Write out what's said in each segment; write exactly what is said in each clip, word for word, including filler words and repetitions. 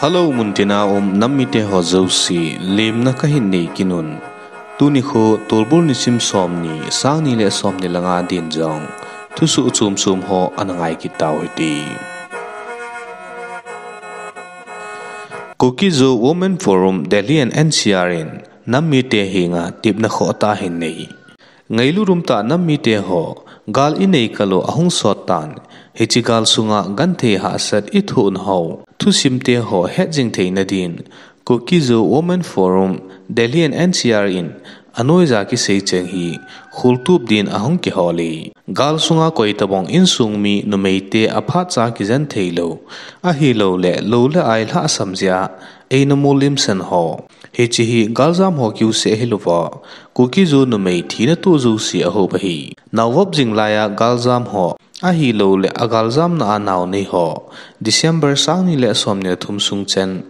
Hello, muntina um nam mite ho jouse, lemna kahin nei kit un. Tuni kho Tolbol nisim somni, sangni le somni le nga din jong thusoh chom chom ho ana ngai kit tau hite. Kuki-Zo Women Forum Delhi and N C R in nam mite henga tepna khohtah ahin nei. Ngailut umtah nam mite ho, gal inei kal u ahung sot tan, hiche gal sunga genthei hahsat ithoh nau, thusim te ho het jing theina din, Kuki-Zo Women Forum, Delhi and N C R in anoija kisei cheng hi kholtup din ahung kihol e. Gal sunga koitabang insung mi numei te aphat cha kijen thei lou, ahilouleh lou le ai lhahsam jeh a eina molhim sen ho, hiche hi galjam ho kiuseh hilouva, Kuki-Zo numei thina toh jouse ahop ahi. Naovop jing laiya galjam ho, ahilouleh agaljamna a nao nei ho, December sangni le somni le thum sung chen,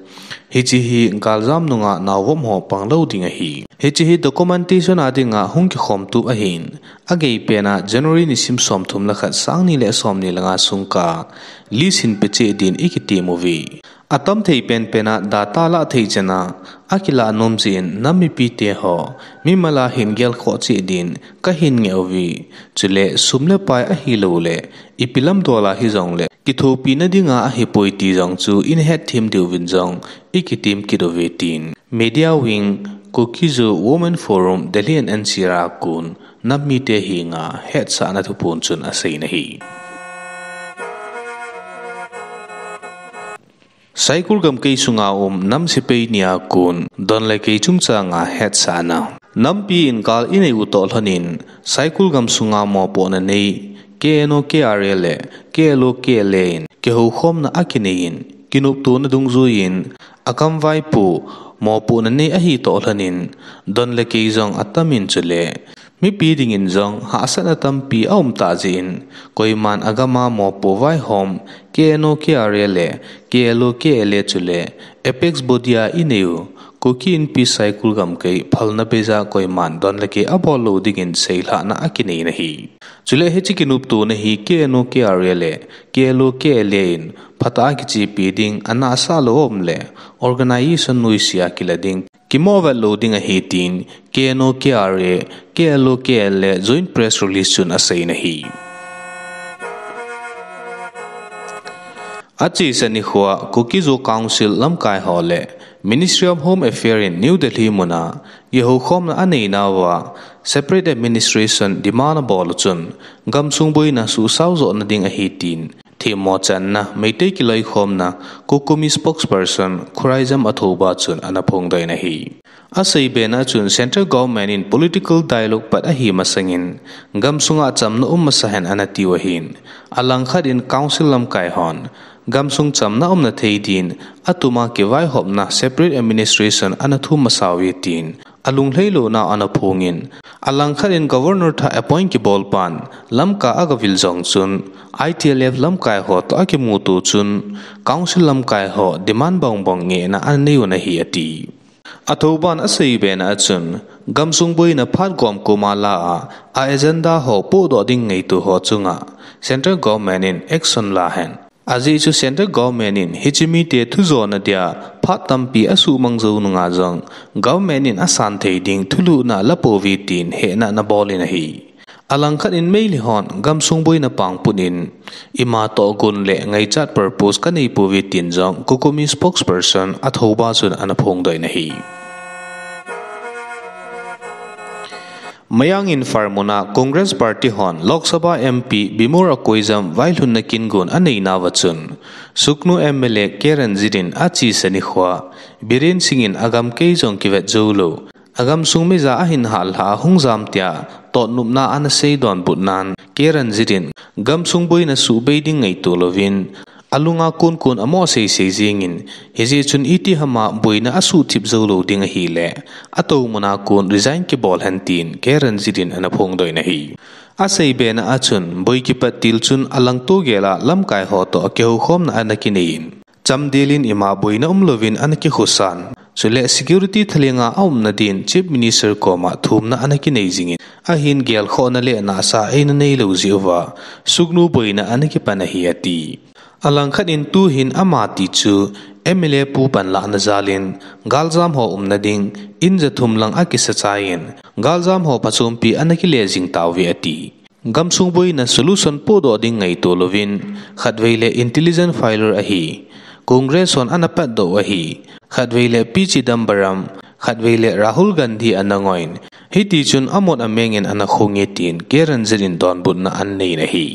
hiche hi galjam nunga naovop ho panglou ding ahi. Hiche hi documentation a dinga hung kikhom tup ahin, agei pena January nisim somthum le khat, sangni le somni le nga sung kah a list hin peh cheh din ikitem uve. Atam thei penpen a data lah thei chan a, akilah nom jeh in nam mipi te ho, mimal a hin gelkhoh cheh din kahin ngeh uve. Chule sum le pai ahilouleh ipi lam dol a hijongleh kithopina dinga ahipoi ti jong chu ihin hetthem diuvin jong ikitem kit uve tin Media Wing, Kuki-Zo Women Forum Delhi and N C R a kon nam mite henga hetsahna thuphon chun aseiyin ahi. Saikul gamkai sunga um nam sepai ni a kon don le kei chungchanga hetsahna. Nampi in gal inei u toh lhonin, Saikul gamsunga mopohna nei K N O K R A le K L O K L A in kihoukhomna akinei in, kinoptona dungjuiyin, agam vaipo mopohna nei ahi toh lhonin, don le kei jong atamin chule mipi dingin jong hahsatna tampi aum tah jeh in, koiman agam a mopo vaihom K N O K R A le K L O K L A chule apex body a inei u Kuki Inpi Saikul gamkai phalna beija koiman don le kei abol lou dingin seilhahna akinei in ahi. Chule hiche kinoptona hi K N O K R A le K L O K L A in phatah a kichepi ding, anahsah lou aum leh organization noise a kila ding, kimoh vet lou ding ahi tin K N O K R A, K L O K L A joint press release chun aseiyin ahi. Achesa nikhoa Kuki-Zo Council lamkai ho le Ministry of Home Affairs in New Delhi muna kihoukhomna aneinauva separate administration demand abol u chun gamsung boina suhsao johna ding ahi tin themmo channa Meitei kiloikhomna COCOMI spokesperson Khuraijam Athouba chun ana phongdoh in ahi. Asei bena chun Central Government in political dialogue pat ahi masangin, gamsunga chamna um masa hen ana tiu ahin, alangkhat in Council lamkai hon gamsung chamna umna thei din, atuma kivaihopna separate administration ana thum masa uve tin, alunglhai louna ana phongin, alangkhat in Governor thah appoint kibol pan, Lamka agavil jong chun, I T L F lamkai ho toh akimuto chun, Council lamkai ho demand bangbang ngehna anei u ahi ati. Athouban asei bena achun, gamsung boina phat gomkom a la a, a agenda ho pohdoh ding ngaito ho chunga, Central Government in action la hen. Ajeh chu Central Government in hiche mite thu jona dia phat tampi asuhmang jou nunga jong, Government in asan thei ding thulhuhna la pouve tin hehna ana bol in ahi. Alangkhat in Meitei hon gamsung boina pangput in, ima tohgon le ngaichat purpose kanei pouve tin jong COCOMI spokesperson Athouba chun ana phongdoh in ahi. Mayang Imphal muna Congress Party hon Lok Sabha M P Bimol Akoijam vailhunna kingon aneinauva chun, Sugnu M L A K Ranjit in achesa nikhoa, Biren Singh in agamkai jong kivet joulou, agamsung meija ahin hallha a hung jam tia totnopna ana sei donbutnan, K Ranjit in gamsung boina suhbei ding ngaito louvin, alunga konkon amo seisei jengin, hijeh chun itihama boina asuhthip joulou ding ahile, atou muna kon resign kibol hen tin K Ranjit in ana phongdoh in ahi. Asei bena achun, boi kipat til chun alangto gel a lamkai ho toh kihoukhomna ana kinei in, chamdel in ima boina umlouvin ana kikhosan. Chule security thalenga aumna din Chief Minister koma thumna ana kinei jingin, ahin gelkhohna le nahsah eina neilou jeh uva, Sugnu boina ana kipan ahi ati. Alangkhat in tuhin ama ti chu M L A pu panlahna jalin, galjam ho umna ding, in ja thum lang akisa chaiyin, galjam ho phachompi ana kile jing tauve ati. Gamsung boina solution podoh ding ngaito louvin, khatvei le intelligence failure ahi, Congress hon ana patdoh u ahi, khatvei le P Chidambaram, khatvei le Rahul Gandhi ana ngoiyin, hitichun amot amengin ana khonge tin K Ranjan in donbutna ananeiyin ahi.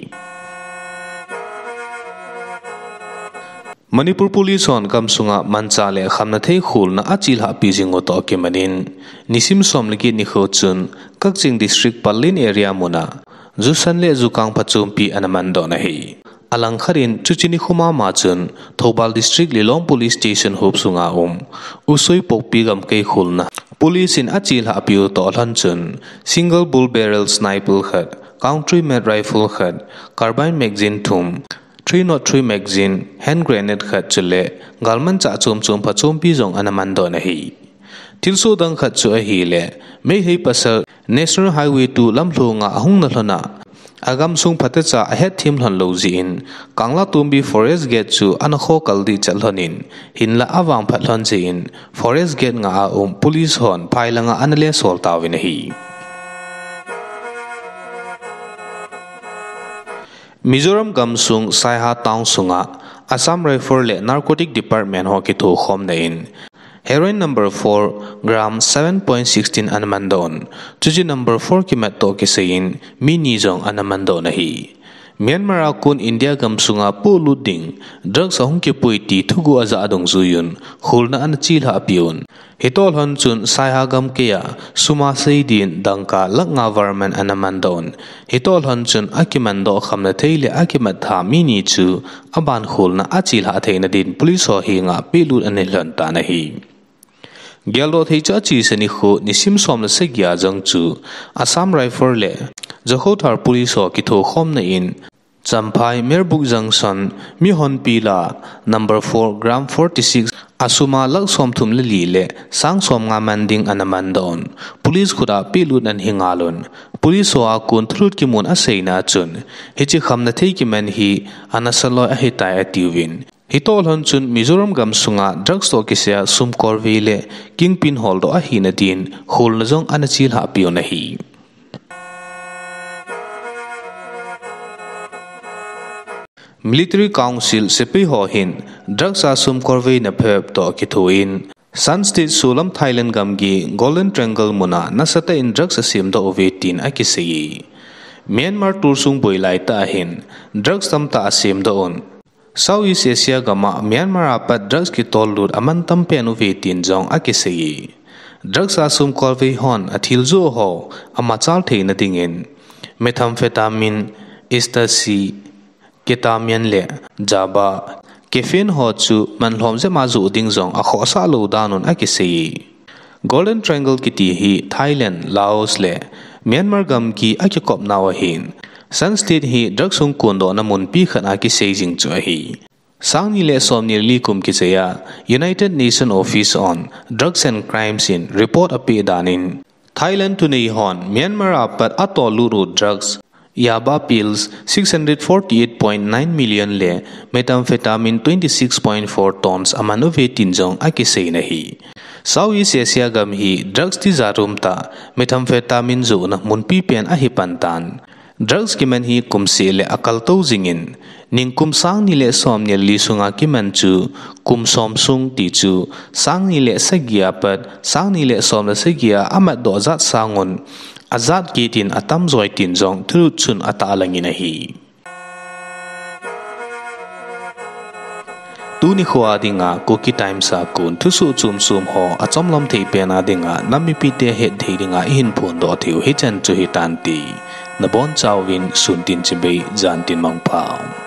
Manipur Police hon gamsunga manchah le khamnathei kholna achelhahpi jing u toh kimanin, nisim som le get nikho chun Kakching District Palin area muna, ju san le ju kang phachompi ana mandoh in ahi. Alangkhat in chuche nikho mama chun Thoubal District Lilong Police Station hop sunga um, Usoi Pokpi gamkai kholna Police in achelhahpi u toh lhon chun, single bullet barrel sniper khat, country made rifle khat, carbine magazine thum, three nought three magazine, hand grenade khat chule galmanchah chom chom phachompi jong ana mandoh in ahi. Thilsoh dang khat chu ahile, Meitei pasal National Highway two lamlhonga ahung nalhona, agamsung phatecha ahetthem lhon lou jeh in, Kanglatongbi Forest Gate chu ana khokal dih chet lhonin, hinla avangphat lhon jeh in, Forest Gate nga a um Police hon phailanga ana lesol tauvin ahi. Mizoram gamsung Saiha Town sunga Assam Rifle le Narcotic Department ho kithokhomna in, heroin number four, gram seven point sixteen ana mandoh un, chuche number four kimat toh kisaiyin, mi ni jong ana mandoh in ahi. Myanmar a kon India gamsunga polut ding drugs ahung kipui ti thuguh ajah dungjuiyun, kholna ana chelhahpi un. Hitoh lhon chun Saiha gamkaiya sum a seidin dangka lakh nga varman ana mandoh un. Hitoh lhon chun akimandoh khamnathei le akimat tha mi ni chu aban kholna achelhah theina din Police ho henga pelut ana hilhon tan ahi. Geldoh thei chu achesa nikho nisim som le sagi a jong chu Assam Rifle le Zakhothar Police ho kithokhomna in, Champhai Merbuk Junction, Mihonpi la, number four, gram forty-six, asuma lakh somthum le li le sang somnga man ding ana mandoh un. Police khut a pelut ana hi ngal un. Police ho a kon thulut kimun aseina chun, hiche khamnathei kiman hi anasa loi ahitai atiuvin. Hitoh lhon chun Mizoram gamsunga drugs toh kisaiya sum kolvei le kingpin holdoh ahina din kholna jong ana chelhahpi un ahi. Military Council sepai ho hin drugs a sum kolveina phep toh kithoin, Shan State solam Thailand gamgi Golden Triangle muna nasatah in drugs asemdoh uve tin akiseiye. Myanmar tolsung boi laitah a hin drugs tamtah asemdoh un, Southeast Asia gam a Myanmar a pat drugs kitollut amantam pen uve tin jong akiseiye. Drugs a sum kolvei hon athil joh ho amachal theina dingin methamphetamine, ecstasy, ketamine le java, caffeine ho chu manlhom jep a joh ding jong akhohsah lou dan un akiseiye. Golden Triangle kiti hi Thailand, Laos le Myanmar gamgi akikopnau ahin, Shan State hi drugs hung kondohna munpi khat a kisei jing chu ahi. Sangni le somni le li kum kichai a United Nations Office on Drugs and Crimes in report apeh dan in, Thailand thunei hon Myanmar a pat atollut u drugs, yaba pills six hundred forty-eight point nine million le methamphetamine twenty-six point four tons aman uve tin jong akiseiyin ahi. Southeast Asia gam hi drugs tijat umtah methamphetamine johna munpi pen ahi pan tan. Drugs kiman hi kumseh le akaltou jingin, ningkum sangni le somni le li sunga kiman chu kum som sung ti chu sangni le sagi a pat sangni le som le sagi a amatdoh jat sangun, ajat kit in atamjoi tin jong thulut chun atahlang in ahi. Tuni kho a dinga Kuki Times a kon thusoh chomchom ho achomlam thei pen a dinga nam mipite het thei dinga ihin phondoh theiu hichan chu hitante. Nabonchauvin sun tin chibai, jan tin mangpha.